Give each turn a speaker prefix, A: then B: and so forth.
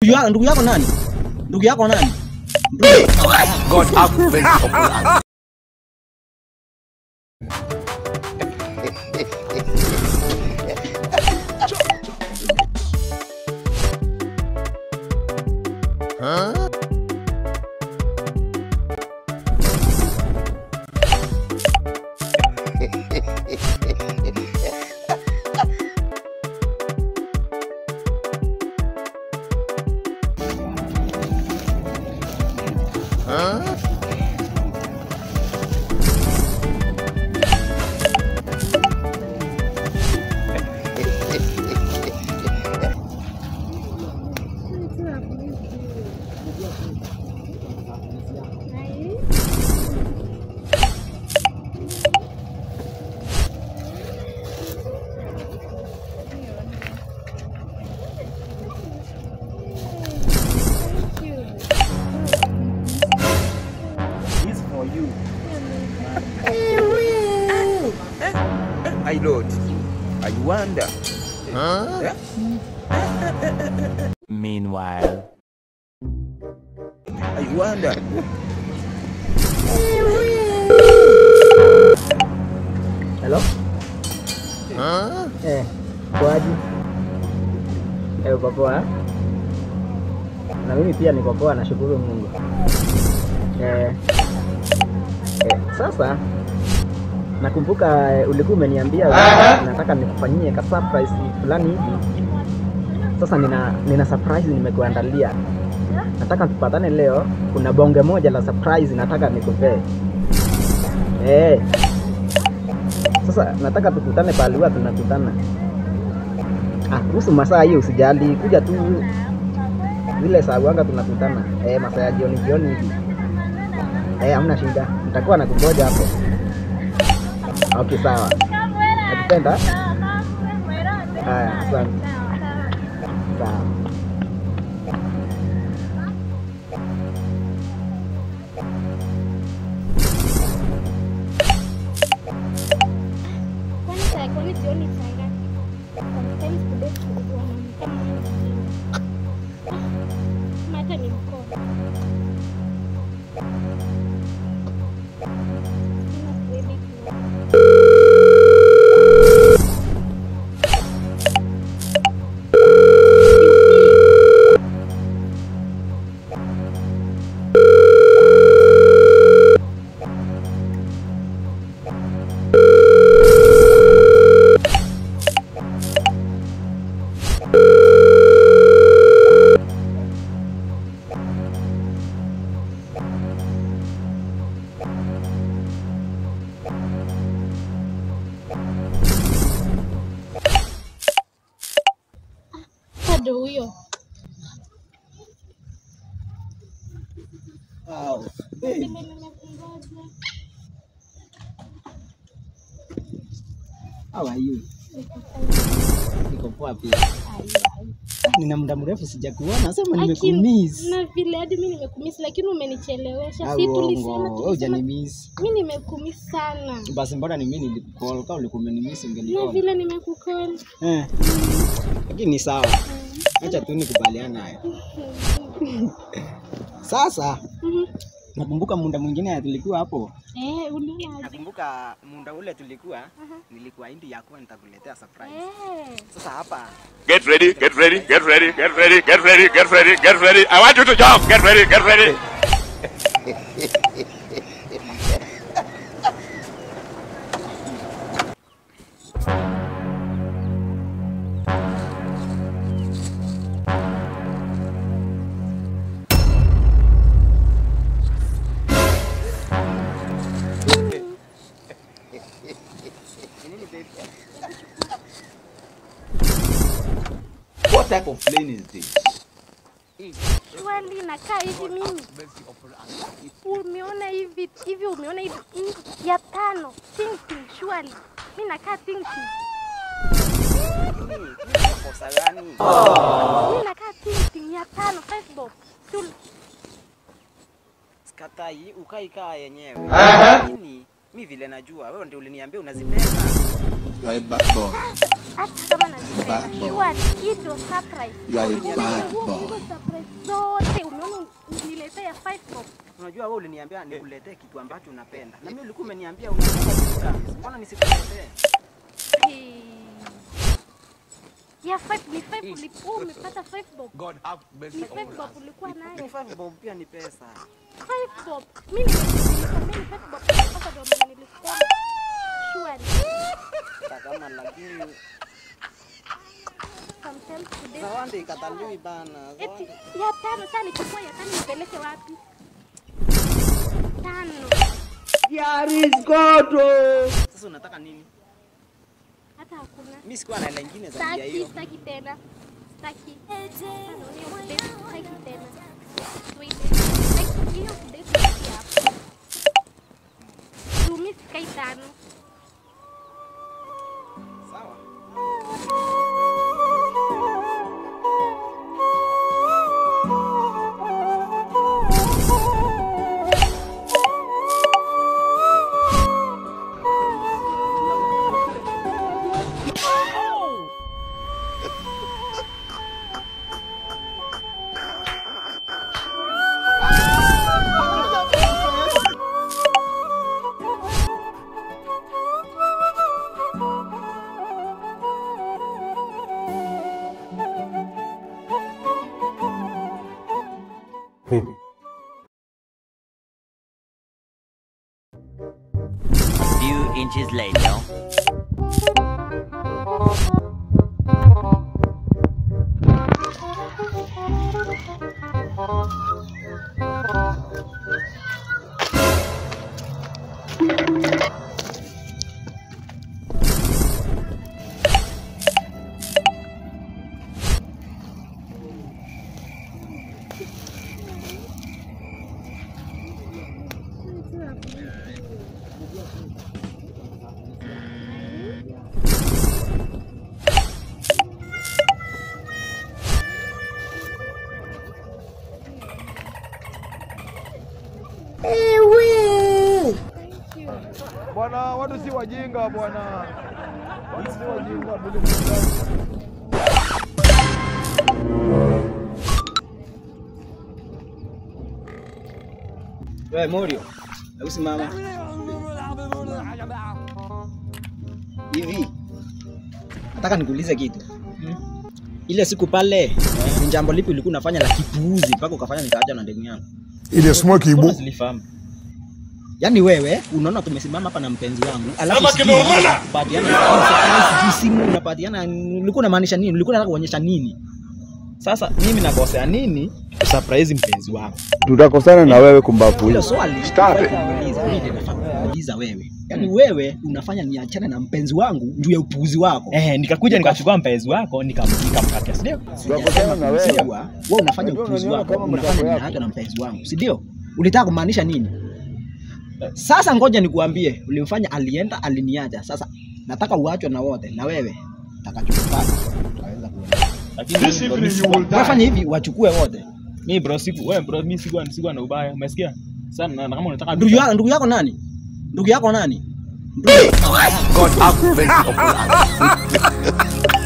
A: Ndugu yako nani? Ndugu yako nani?
B: God have mercy upon us.
C: Huh? Huh?
A: You.
B: I Lord, I wonder.
C: Huh?
B: Yeah?
D: Meanwhile,
B: I wonder.
E: Hello?
C: Huh?
E: Poaji? Uko poa? Na mimi pia niko poa, nashukuru Mungu. Sasa nakumbuka ulikuwa umeniambia nataka nikufanyie ka surprise fulani hivi. Sasa nina surprise nimekuandalia. Nataka tupatane leo, kuna bonge moja la surprise nataka nikupee. Sasa nataka tukutane pale huwa tunakutana. Kuhusu masaa hiyo usijali, kuja tu zile saa huanga tunakutana. Masaa ya jioni jioni hivi. Hamna shida. Nitakuwa nakungoja hapo. Okay, sawa. Nakupenda. Haya, asante. Sawa.
F: Kwani jioni saa ngapi? Sometimes today wanaonekana hata ni mkono. Huyo.
A: Wow. Hey. How are you? Niko poa pia. Nina muda mrefu sijakuona, sema nimekumiss.
F: Na vile hadi mimi nimekumiss, lakini umenichelewesha. Si tulisema
A: hujanimiss.
F: Mimi nimekumiss sana.
A: Basi mbona ni mimi nilikukall? Kama ulikuwa umenimiss ungenicall.
F: Na vile nimekukall.
A: Lakini ni sawa. Acha tu nikubaliane nayo. Sasa nakumbuka muda mwingine tulikuwa hapo.
F: Uliona.
A: Nakumbuka muda ule tulikuwa nilikuahidi ya kuwa nitakuletea surprise. Sasa hapa
G: get ready, get ready, get ready, get ready, get ready, get ready, get ready. I want you to jump. Get ready, get ready.
B: What type of plane is this?
F: Surely nakaa hivi mimi. Umeona hivi, hivi umeona hivi ya tano. Thinking surely. Mimi nakaa thinking.
A: Kosa gani?
F: Mimi nakaa thinking ya tano 5 bob.
A: Sikatai ukai kaa yenyewe. Lakini mimi vile najua wewe ndio uliniambia unazipenda.
C: You are a bad boy.
F: Hata kama nazipenda. Surely hii ndio surprise.
C: You are a bad boy.
F: Surprise.
E: Unajua wewe uliniambia nikuletee kitu ambacho unapenda. Na mimi ulikuwa umeniambia unataka kitu. Mbona nisikuletee?
F: Ya 5 ni 5 ulikuwa umepata 5 bob.
B: God have mercy
F: Ni
B: upon
F: 5 bob
B: us.
F: ulikuwa nayo.
E: 5 bob pia ni pesa.
F: 5 bob. Mimi nilikwambia ni 5 bob. Sasa ndio maana nilikuwa surely.
E: Kama lakini
F: Sometimes today.
E: zawadi ikataliwi bana.
F: Eti ya 5 sasa nichukue ya 5 nipeleke wapi? 5.
E: Sasa unataka nini?
F: Hata hakuna.
E: Mimi sikuwa na hela nyingine zaidi ya hiyo.
F: Sitaki tena. Sitaki. Sitaki tena. Wait. Sitaki hiyo date hapo. Mimi sikai 5.
E: Sawa.
D: Few inches later.
C: Bwana, watu si wajinga bwana. Watu si wajinga.
E: Wewe Morio, hebu simama. Hivi. Nataka nikuulize kitu. Ile siku pale ni jambo lipi ulikuwa unafanya la kipuuzi mpaka ukafanya nikaacha na ndemu yangu?
H: Ile smoke ibu.
E: Yaani wewe unaona tumesimama hapa na mpenzi wangu, alafu unapatiana simu, unapatiana, ulikuwa unamaanisha nini? Ulikuwa unataka kuonyesha nini?
A: Sasa mimi nakosea nini kusurprise mpenzi wangu?
C: Tutakosana na wewe kumbavu.
E: Hilo swali
C: Stop it.
E: Mimi nafaa kuuliza wewe. Yaani wewe unafanya niachane na mpenzi wangu juu ya upuuzi wako.
A: Nikakuja nikachukua mpenzi wako nikamkatia, si ndio?
C: Tutakosana na wewe.
E: Wewe unafanya upuuzi wako, unafanya niachane na mpenzi wangu, si ndio? Ulitaka kumaanisha nini? Sasa ngoja nikuambie, ulimfanya alienda aliniacha. Sasa nataka uachwe na wote, na wewe utakachokipata utaweza kuona.
A: Lakini
E: Fanya hivi wachukue wote.
A: Mimi bro siku, wewe bro mimi sikuwa na ubaya, umesikia? Sana na kama unataka
E: ndugu yako nani? Ndugu yako nani?
B: God have mercy upon us.